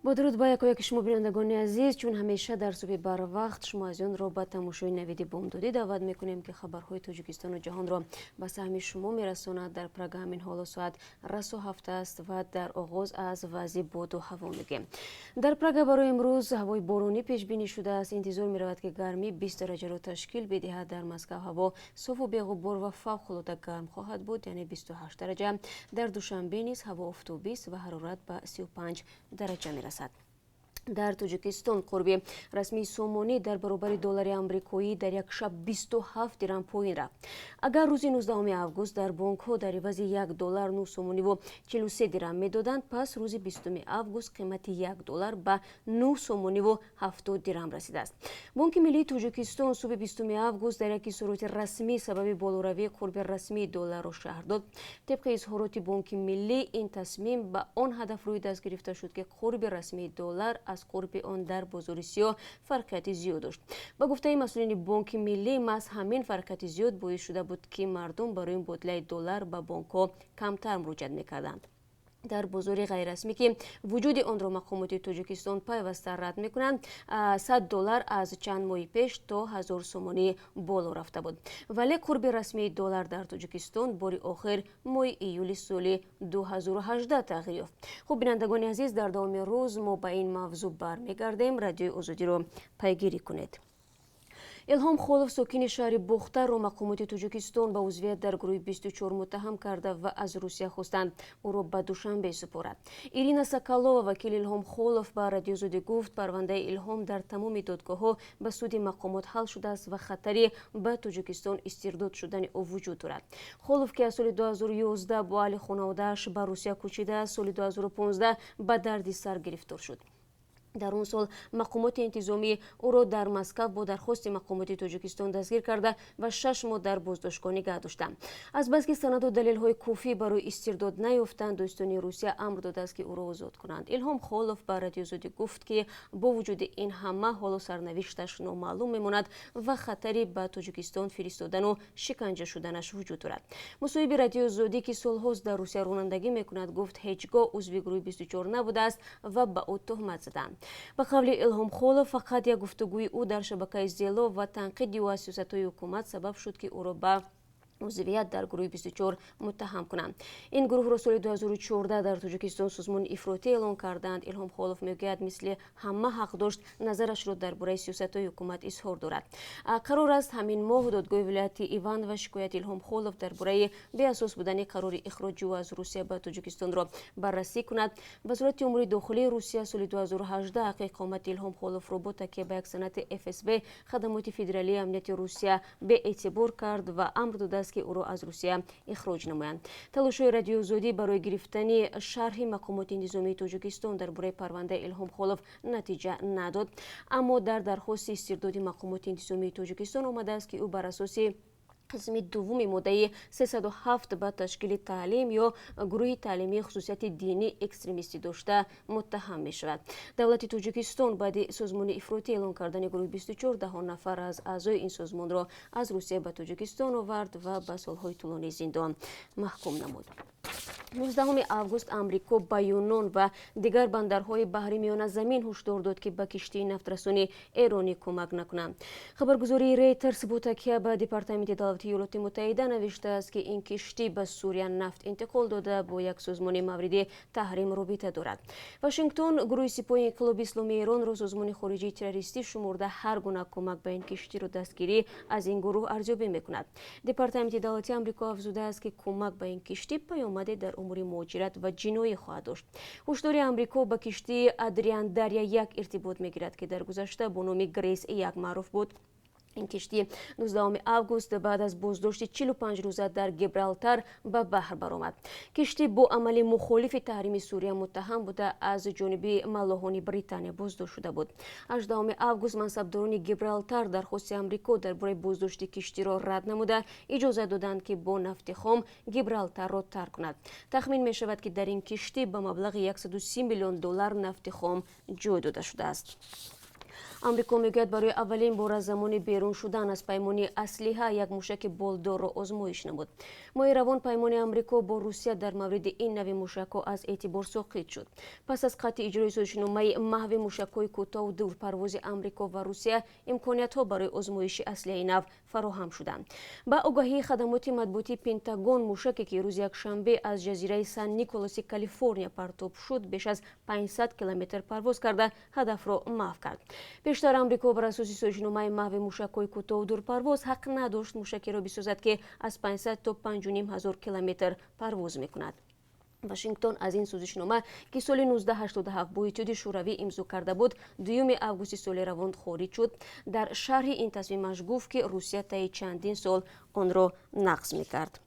Бо дуруд ба якояки шумо, бинандагони азиз. Чун ҳамеша дар субҳи барвақт шумо азизонро ба тамошои Навиди бомдодӣ даъват мекунем, ки хабарҳои Тоҷикистону ҷаҳонро ба саҳми шумо мерасонад. Дар Прага ҳамин ҳоло соат расо 7 аст ва дар оғоз аз вазъи боду ҳаво мегӯем. Дар Прага барои имрӯз ҳавои боронӣ пешбинӣ шудааст. Интизор меравад, ки гармӣ 20 дараҷаро ташкил бидиҳад. Дар Москав ҳаво софу беғубор ва фавқулода гарм хоҳад буд, яъне 28 дараҷа. Дар Душанбе низ ҳаво офтобист ва ҳарорат ба 35 дараҷа мерасад. Дар Тоҷикистон қурби расмии сомонӣ дар баробари доллари амрикоӣ дар як шаб 27 дирам поин рафт. Агар рӯзи 19 август дар бонкҳо дар ивази 1 доллар 9 сомониву 43 дирам медоданд, пас рӯзи 20 август қимати 1 доллар ба 9 сомониву 70 дирам расидааст. Бонки миллии Тоҷикистон субҳи 20 август дар як изҳороти расмӣ сабаби болоравии қурби расмии долларро шарҳ дод. Тибқи изҳороти Бонки миллӣ, ин тасмим ба он ҳадаф рӯи даст гирифта шуд, ки қурби расмии доллар аз қурби он дар бозори сиёҳ фарқияти зиёд дошт. Ба гуфтаи масъулини Бонки миллӣ, маҳз ҳамин фарқияти зиёд боис шуда буд, ки мардум барои мубодилаи доллар ба бонкҳо камтар муроҷиат мекарданд. Дар бозори ғайрирасмӣ, ки вуҷуди онро мақомоти Тоҷикистон пайваста рад мекунанд, 100 доллар аз чанд моҳи пеш то 1000 сомонӣ боло рафта буд. Вале қурби расмии доллар дар Тоҷикистон бори охир моҳи июли соли 2018 тағйир ёфт. Хуб, бинандагони азиз, дар давоми рӯз мо ба ин мавзӯъ бармегардем. Радиои Озодиро пайгирӣ кунед. Илҳом Холов, сокини шаҳри Бохтарро мақомоти Тоҷикистон ба узвият дар гурӯҳи 24 муттаҳам карда ва аз Русия хостанд, ӯро ба Душанбе супорад. Ирина Соколова, вакили Илҳом Холов, ба Радиои Озодӣ гуфт, парвандаи Илҳом дар тамоми додгоҳҳо ба суди мақомот ҳал шудааст ва хатари ба Тоҷикистон истирдод шудани ӯ вуҷуд дорад. Холов, ки аз соли 2011 бо аҳли хонаводааш ба Русия кӯчидааст, соли 2015 ба дарди сар гирифтор шуд. Дар он сол мақомоти интизомӣ ӯро дар Москав бо дархости мақомоти Тоҷикистон дастгир карда ва 6 моҳ дар боздоштгоҳ нигаҳ доштанд. Азбаски санаду далелҳои кофӣ барои истирдод наёфтанд, додситонии Русия амр додааст, ки ӯро озод кунанд. Илҳом Холов ба Радиои Озодӣ гуфт, ки бо вуҷуди ин ҳама ҳоло сарнавишташ номаълум мемонад ва хатари ба Тоҷикистон фиристодану шиканҷа шуданаш вуҷуд дорад. Мусоҳиби Радиои Озодӣ, ки солҳост дар Русия ронандагӣ мекунад, гуфт, ҳеҷ гоҳ узви гурӯҳи 24 набудааст ва ба ӯ туҳмат заданд. Ба қавли Илҳом Холов, фақат як гуфтугӯи ӯ дар шабакаи Зело ва танқиди ӯ аз сиёсатҳои ҳукумат сабаб шуд, ки ӯро ба узвият дар гурӯҳи 24 муттаҳам кунанд. Ин гурӯҳро соли 2014 дар Тоҷикистон созмони ифротӣ эълон карданд. Илҳом Холов мегӯяд, мисли ҳама ҳақ дошт назарашро дар бораи сиёсатҳои ҳукумат изҳор дорад. Қарор аст, ҳамин моҳ додгоҳи вилояти Иваново шикояти Илҳом Холов дар бораи беасос будани қарори ихроҷи ӯ аз Русия ба Тоҷикистонро баррасӣ кунад. Вазорати умури дохилии Русия соли 2018 ҳаққи иқомати Илҳом Холовро бо такя ба як санади ФСБ, Хадамоти федералии амнияти Русия, беэътибор кард ва амр додааст, ки ӯро аз Русия ихроҷ намоянд. Талошҳои Радиои Озодӣ барои гирифтани шарҳи мақомоти интизомии Тоҷикистон дар бораи парвандаи Илҳом Холов натиҷа надод. Аммо дар дархости истирдоди мақомоти интизомии Тоҷикистон омадааст, ки ӯ бар асоси қисми дуввуми моддаи 307 ба ташкили таълим ё гурӯҳи таълимии хусусияти динӣ экстремистӣ дошта муттаҳам мешавад. Давлати Тоҷикистон баъди созмони ифротӣ эълон кардани гурӯҳи 24 даҳон нафар аз аъзои ин созмонро аз Русия ба Тоҷикистон овард ва ба солҳои тӯлонии зиндон маҳкум намуд. 19 август Амрико ба Юнон ва дигар бандарҳои баҳри Миёназамин ҳушдор дод, ки ба киштии нафтрасони эронӣ кӯмак накунанд. Хабаргузории Рейтерс бо такя ба Департаменти давлатии Иёлоти Муттаҳида навиштааст, ки ин киштӣ ба Сурия нафт интиқол дода, бо як созмони мавриди таҳрим робита дорад. Вашингтон гурӯҳи Сипоҳи Инқилоби Исломии Эронро созмони хориҷии террористӣ шумурда, ҳар гуна кӯмак ба ин киштиро дастгирӣ аз ин гурӯҳ арзёбӣ мекунад. Департаменти давлатии Амрико афзудааст, ки кӯмак ба ин киштӣ паёмаде дар умури муҳоҷират ва ҷиноӣ хоҳад дошт. Ҳушдори Амрико ба киштии Адриан Дарья 1 иртибот мегирад, ки дар гузашта бо номи Грейс 1 маъруф буд. Ин киштӣ 19 август баъд аз боздошти 45 рӯза дар Гибралтар ба баҳр баромад. Киштӣ бо амали мухолифи таҳрими Сурия муттаҳам буда, аз ҷониби маллоҳони Британия боздошт шуда буд. 18 август мансабдорони Гибралтар дархости Амрико дар бораи боздошти киштиро рад намуда, иҷозат доданд, ки бо нафти хом Гибралтарро тарк кунад. Тахмин мешавад, ки дар ин киштӣ ба маблағи 130 миллион доллар нафти хом ҷой дода шудааст. Амрико мегӯяд, барои аввалин бор аз замони берун шудан аз паймони аслиҳа як мушаки болдорро озмоиш намуд. Моҳи равон паймони Амрико бо Русия дар мавриди ин нави мушакҳо аз эътибор соқит шуд. Пас аз қатъи иҷрои созишномаи маҳви мушакҳои кӯтоҳу дурпарвози Амрико ва Русия, имкониятҳо барои озмоиши аслиҳаи нав фароҳам шуданд. Ба огаҳии хадамоти матбуотии Пентагон, мушаке, ки рӯзи якшанбе аз ҷазираи Сан Николаси Калифорния партоб шуд, беш аз 500 километр парвоз карда, ҳадафро маҳв кард. Пештар Амрико бар асоси созишномаи маҳви мушакҳои кӯтоҳу дурпарвоз ҳақ надошт мушакеро бисозад, ки аз 500 то 5 ҳазор километр парвоз мекунад. Вашингтон аз ин созишнома, ки соли 1987 бо Иттиҳоди Шӯравӣ имзо карда буд, 2 августи соли равон хориҷ шуд. Дар шарҳи ин тасмимаш гуфт, ки Русия таи чандин сол онро нақз мекард.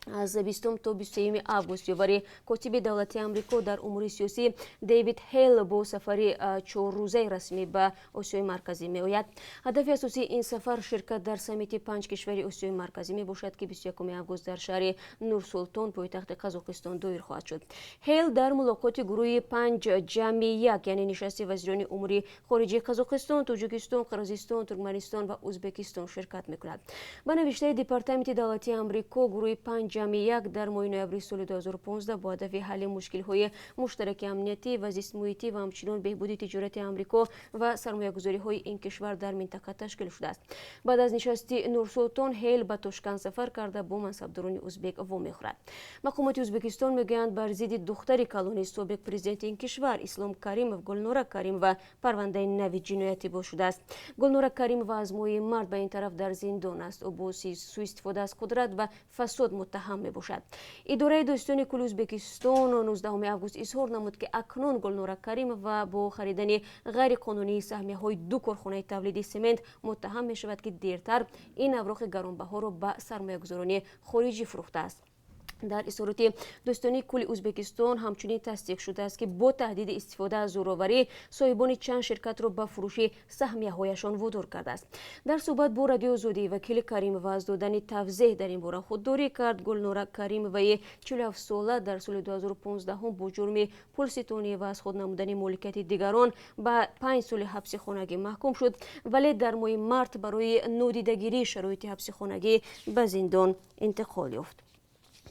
Аз 20 то 23 август ёвари котиби давлати Амрико дар умури сиёсӣ Дэвид Хейл бо сафари 4-рӯзаи расмӣ ба Осиёи Марказӣ меояд. Ҳадафи асосии ин сафар ширкат дар саммити панҷ кишвари Осиёи Марказӣ мебошад, ки 21 август дар шаҳри Нурсултон, пойтахти Қазоқистон, доир хоҳад шуд. Хейл дар мулоқоти гурӯҳи 5+1, яъне нишасти вазирони умури хориҷии Қазоқистон, Тоҷикистон, Қирғизистон, Туркманистон ва Ӯзбекистон ширкат мекунад. Ба навиштаи Департаменти давлатии Амрико, гурӯҳи 5+1 дар моҳи ноябри соли 2015 бо ҳадафи ҳалли мушкилҳои муштараки амниятӣ ва зистмуҳитӣ ва ҳамчунин беҳбуди тиҷорати Амрико ва сармоягузориҳои ин кишвар дар минтақа ташкил шудааст. Баъд аз нишасти Нурсултон Хейл ба Тошканд сафар карда, бо мансабдорони узбек вомехӯрад. Мақомоти Ӯзбекистон мегӯянд, бар зидди духтари калони собиқ президенти ин кишвар Ислом Каримов, Гулнора Каримова, парвандаи нави ҷиноятӣ боз шудааст. Гулнора Каримова аз моҳи март ба ин тараф дар зиндон аст. Ӯ бо сӯистифода аз қудрат ва фасод муттаҳам мебошад. Идораи Додситони кулли Ӯзбекистон 19 август изҳор намуд, ки акнун Гулнора Каримова бо харидани ғайриқонунии саҳмияҳои ду корхонаи тавлиди семент муттаҳам мешавад, ки дертар ин авроқи гаронбаҳоро ба сармоягузорони хориҷӣ фурӯхтааст. Дар изҳороти Додситонии кулли Ӯзбекистон ҳамчунин тасдиқ шудааст, ки бо таҳдиди истифода аз зӯроварӣ соҳибони чанд ширкатро ба фурӯши саҳмияҳояшон водор кардааст. Дар суҳбат бо Радиои Озодӣ вакили Каримова аз додани тавзеҳ дар ин бора худдорӣ кард. Гулнора Каримоваи 47-сола дар соли 2015 бо ҷурми пулситонӣ ва аз худ намудани моликияти дигарон ба 5 соли ҳабси хонагӣ маҳкум шуд, вале дар моҳи март барои нодидагирии шароити ҳабси хонагӣ ба зиндон интиқол ёфт.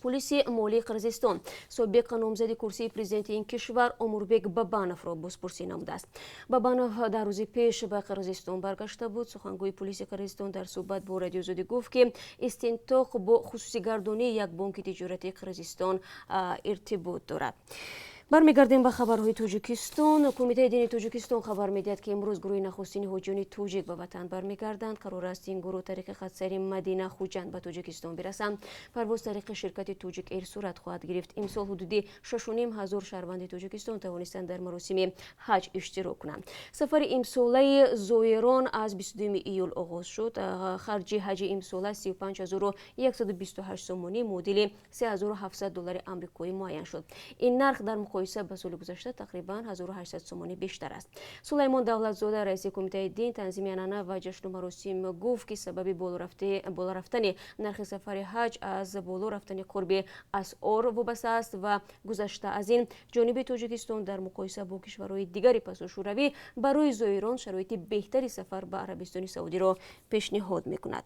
Полиси молии Қирғизистон собиқ номзади курсии президенти ин кишвар Омурбек Бабановро бозпурсӣ намудааст. Бабанов дар рӯзи пеш ба Қирғизистон баргашта буд. Сухангӯи полиси Қирғизистон дар суҳбат бо Радиои Озодӣ гуфт, ки истинтоқ бо хусусигардонии як бонки тиҷоратии Қирғизистон иртибот дорад. Бармегардем ба хабарҳои Тоҷикистон. Кумитаи дини Тоҷикистон хабар медиҳад, ки имрӯз гурӯҳи нахустини ҳоҷиёни тоҷик ба ватан бармегарданд. Қарор аст, ин гурӯҳ тариқи хатсайри Мадина Хуҷанд ба Тоҷикистон бирасанд. Парвоз тариқи ширкати Тоҷик Эйр сурат хоҳад гирифт. Имсол ҳудуди 6,5 ҳазор шаҳрванди Тоҷикистон тавонистанд дар маросими ҳаҷ иштирок кунанд. Сафари имсолаи зоирон аз 22 июл оғоз шуд. Харҷи ҳаҷи имсола 35 128 сомонӣ, муодили 3700 доллари амрикоӣ муайян шуд. Ин нарх дар муқоиса ба соли гузашта тақрибан 1800 сомонӣ бештар аст. Сулаймон Давлатзода, раиси Кумитаи дин, танзими анъана ва ҷашну маросим, гуфт, ки сабаби боло рафтани нархи сафари ҳаҷ аз боло рафтани қурби асъор вобаста аст ва гузашта аз ин, ҷониби Тоҷикистон дар муқоиса бо кишварҳои дигари пасошӯравӣ барои зоирон шароити беҳтари сафар ба Арабистони Саудиро пешниҳод мекунад.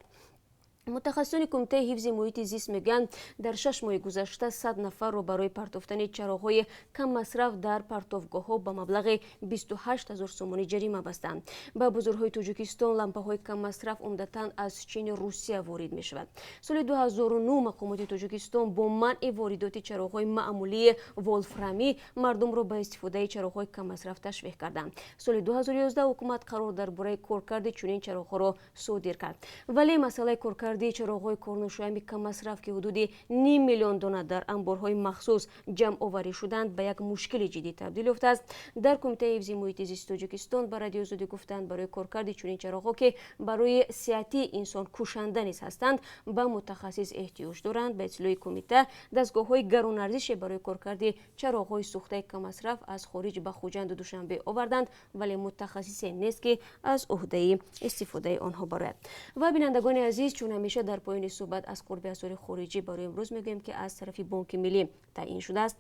Мутахассисони Кумитаи ҳифзи муҳити зист мегӯянд, дар 6 моҳи гузашта 100 нафарро барои партофтани чароғҳои каммасраф дар партовгоҳҳо ба маблағи 28 ҳазор сомонӣ ҷарима бастанд. Ба бозорҳои Тоҷикистон лампаҳои каммасраф умдатан аз Чини Русия ворид мешавад. Соли 2009 мақомоти Тоҷикистон бо манъи воридоти чароғҳои маъмулии волфрамӣ мардумро ба истифодаи чароғҳои каммасраф ташвиқ карданд. Соли 2011 ҳукумат қарор дар бораи коркарди чунин чароғҳоро содир кард, вале масъалаи коркарди чароғҳои корношоями каммасраф, ки ҳудуди ним миллион дона дар анборҳои махсус ҷамъоварӣ шуданд, ба як мушкили ҷиддӣ табдил ёфтааст. Дар Кумитаи ҳифзи муҳити зисти Тоҷикистон ба Радиои Озодӣ гуфтанд, барои коркарди чунин чароғҳо, ки барои сиҳатии инсон кушанда низ ҳастанд, ба мутахассис эҳтиёҷ доранд. Ба иттилои кумита, дастгоҳҳои гаронарзише барои коркарди чароғҳои сӯхтаи каммасраф аз хориҷ ба Хуҷанду Душанбе оварданд, вале мутахассисе нест, ки аз ӯҳдаи истифодаи онҳо барояд. Ва бинандагони азиз, чун ҳамеша дар поёни суҳбат аз қурби асъори хориҷӣ барои имрӯз мегӯем, ки аз тарафи Бонки Миллӣ таъин шудааст.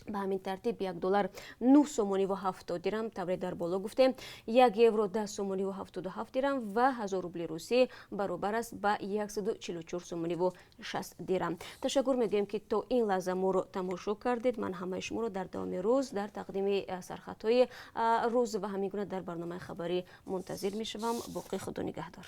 Ба ҳамин тартиб, 1 доллар 9 сомониву 70 дирам, тавре дар боло гуфтем, 1 евро 10 сомониву 77 дирам ва 1000 рубли русӣ баробар аст ба 144 сомониву 60 дирам. Ташаккур мегӯем, ки то ин лаҳза моро тамошо кардед. Ман ҳамаи шуморо дар давоми рӯз дар тақдими сархатҳои рӯз ва ҳамин гуна дар барномаи хабарӣ мунтазир мешавам. Боқӣ, Худо нигаҳдор.